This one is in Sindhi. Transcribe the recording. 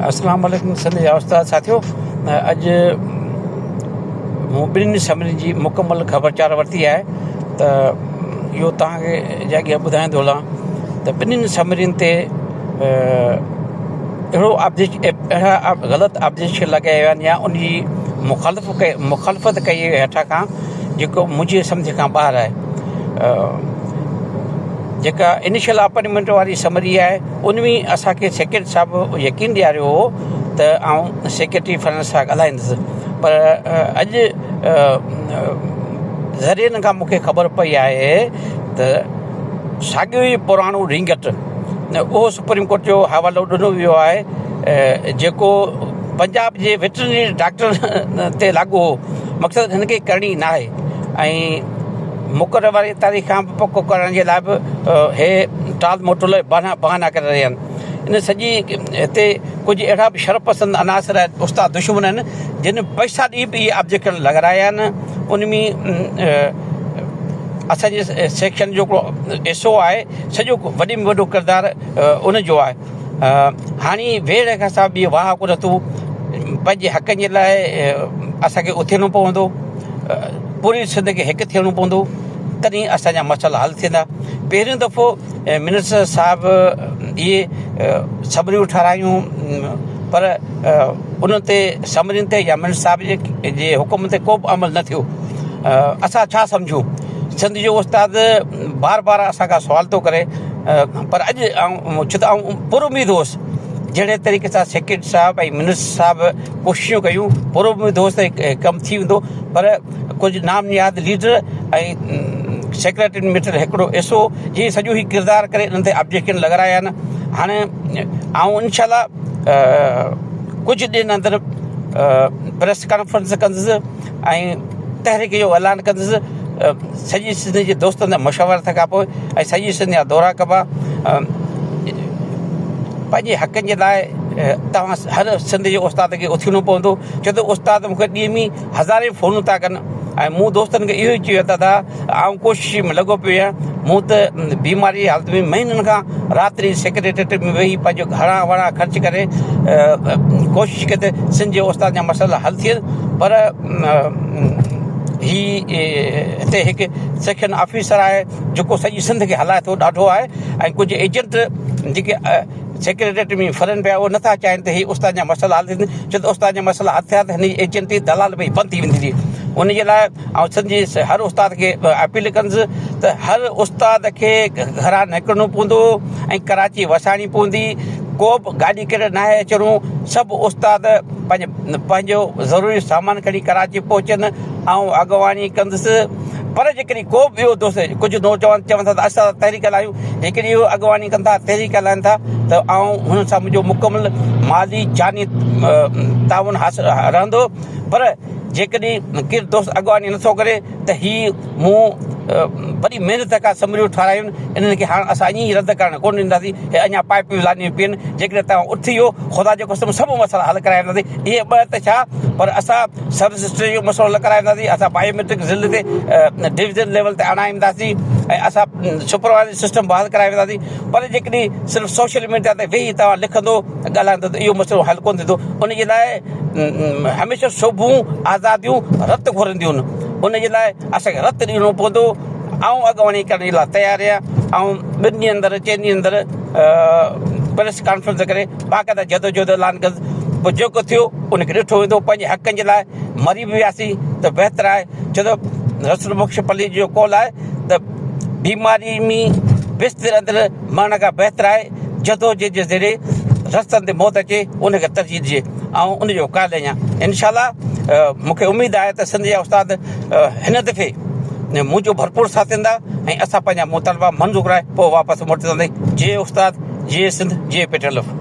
اسلام عليڪم سنڌ جا استاد ساٿيو اڄ مون ٻنهي سمرين جي مڪمل خبر چار ورتي آهي ته اهو توهان کي جي اڳيان ٻڌائيندو هلان ته ٻنهي سمرين تي اهڙو اهڙا غلط آبجيڪشن لڳايا ويا آهن يا ان جي مخالف ڪئي مخالفت ڪئي وئي هيٺان کان جيڪو منهنجي سمجهه کان ٻاهر آهي جيڪا انيشل اپائنٽمينٽ واري سمري آهي ان ۾ اسان کي سيڪريٽري صاحب يقين ڏياريو هو ته آئون سيڪريٽري فنانس سان ڳالهائيندس پر اڄ ذريعن کان مونکي خبر پئي آهي ته ساڳيو ئي پراڻو رينگٽ اهو سپريم ڪورٽ جو حوالو ڏنو ويو آهي جيڪو پنجاب جي ويٽرنري ڊاڪٽر تي لاڳو هو مقصد هن کي ڪرڻي ناهي ۽ مقرر واري تاريخ کان به پڪو ڪرڻ جي لاء به هي ٽال مٽول بهانا بهانا ڪري رهيا آهن ان سڄي هتي ڪجهه اهڙا به شرپسند عناصر آهن استاد دشمن آهن جن پئسا ڏئي به اهي آبجيڪشن لڳرايا آهن ان ۾ اسان جي سيڪشن جو هڪڙو ايس او آهي سڄو وڏي ۾ وڏو ڪردار ان جو آهي هاڻي ويڙهه کان سواء ٻي واهه ڪونه اٿو پنهنجي حقن جي لاء اسان کي اٿيڻو پوندو پوري سنڌ کي هڪ ٿيڻو پوندو تڏهن اسان جا مسئلا حل ٿيندا پهريون دفعو منسٽر صاحب اهي سمريون ٺهرايون پر ان تي سمرين تي يا منسٽر صاحب جي حڪم تي ڪو به عمل نه ٿيو اسان ڇا سمجهون سنڌ جو استاد بار بار اسان کان سوال ٿو ڪري پر اڄ آئون ڇو ته آئون پر اميد هوس جهڙي طريقي سان سيڪريٽري صاحب ۽ منسٽر صاحب ڪوششون ڪيون پر اميد هوس ته ڪم ٿي ويندو پر ڪجهه نام نهاد ليڊر ۽ سيڪريٽري ميٽر هڪڙو ايس او جي سڄو هي ڪردار ڪري انهن تي آبجيڪشن لڳارايا آهن هاڻي آئون انشاء الله ڪجهه ڏينهن اندر پريس ڪانفرنس ڪندس ۽ تحريڪ جو اعلان ڪندس سڄي سنڌ جي دوستن سان مشاورت کان پوء ۽ سڄي سنڌ جا دورا ڪبا پنهنجي حقن جي لاء توهان هر سنڌ جي استاد کي اٿڻو پوندو ڇو ته استاد مونکي ڏينهن ۾ هزارين فونون ٿا ڪن ۽ مون دوستن کي اهو ئي چيو ته دادا آئون ڪوشش ۾ لڳو پيو آهيان مون ته بيماري جي حالت ۾ مهينن کان رات ڏينهن سيڪريٽريٽ ۾ ويهي پنهنجو گهڻا وڻا خرچ ڪري ڪوشش ڪئي ته سنڌ جي استاد جا مسئلا حل ٿين پر هي هتي هڪ سيڪشن آفيسر آهي جيڪو سڄي سنڌ کي هلائي ٿو ڏاڍو آهي ۽ ڪجهه ايجنٽ جيڪي سيڪريٽريٽ ۾ ڦرن پيا اهي نٿا چاهين ته هي استاد جا مسئلا حل ٿين ڇو ته استاد جا مسئلا حل ٿيا ته هن جي ايجنٽي دلال به بند ٿي ويندي ان جي لاء آئون سنڌ جي هر استاد کي اپيل ڪندس ته هر استاد کي گهران نڪرڻو پوندو ۽ ڪراچي وسائڻي پوندي ڪو به گاڏي ڪري ناهي اچڻو سڀ استاد پنهنجي پنهنجو ضروري سامان کڻي ڪراچي پهچن آئون اڳواڻي ڪندس پر جيڪڏهن ڪو به ٻيو دوست ڪجهه نوجوان چون ٿا ته اسان تحريڪ هلايون جيڪڏهن اهو اڳواڻي ڪن ٿا تحريڪ هلائن ٿا ته آئون هنن سان منهنجو مڪمل مالي جاني تعاون حاصل رهندو پر جيڪڏهن ڪير دوست اڳواڻي نٿو ڪري ته هي مون وڏي محنت کان سمريون ٺارايون انهن کي هاڻ اسان ائين ئي رد ڪرڻ ڪونه ڏينداسين هي اڃا پائپون لانيون پين جيڪڏهن توهان اٿي ويو خدا جو قسم سڀ مسئلا حل ڪرائي وينداسين اهي ٻه ته ڇا پر اسان سروس هسٽري جو مسئلو حل ڪرائي وينداسين اسان بايو ميٽرڪ ضلعي تي ڊويزن ليول تي آڻائي وينداسين ۽ اسان سپروائزري سسٽم بحال ڪرائي وينداسين پر جيڪڏهن صرف سوشل ميڊيا تي ويهي توهان لکندو ڳالهائيندو ته اهو مسئلو حل ڪونه ٿيندو ان جي لاء هميشه سوڀون آزاديون رت گهرنديون ان جي لاء اسان کي رت ڏيڻو پوندو آئون اڳواڻي ڪرڻ جي لاء تيار آهيان آئون ٻن ڏينهن اندر چئن ڏينهن اندر پريس ڪانفرنس ڪري باقاعده جدوجهد اعلان ڪندس پوء جيڪو ٿيو ان کي ڏٺو ويندو پنهنجي حقن جي لاء مري به وياسين ته بهتر آهي ڇو ته رسول بخش پليجي جو قول آهي ته بيماري ۾ بستر اندر مرڻ کان بهتر آهي جدوجهد جي ذريعي رستن تي موت اچي ان کي ترجيح ڏجي آئون ان جو قائل آهيان انشاء الله مون کي اميد آهي ته سنڌ جا استاد هن دفعي منهنجو ڀرپور ساٿ ڏيندا ۽ اسان پنهنجا مطالبا منظور ڪرائي پوء واپس موٽنداسين جي استاد جي سنڌ جي پيٽرلف.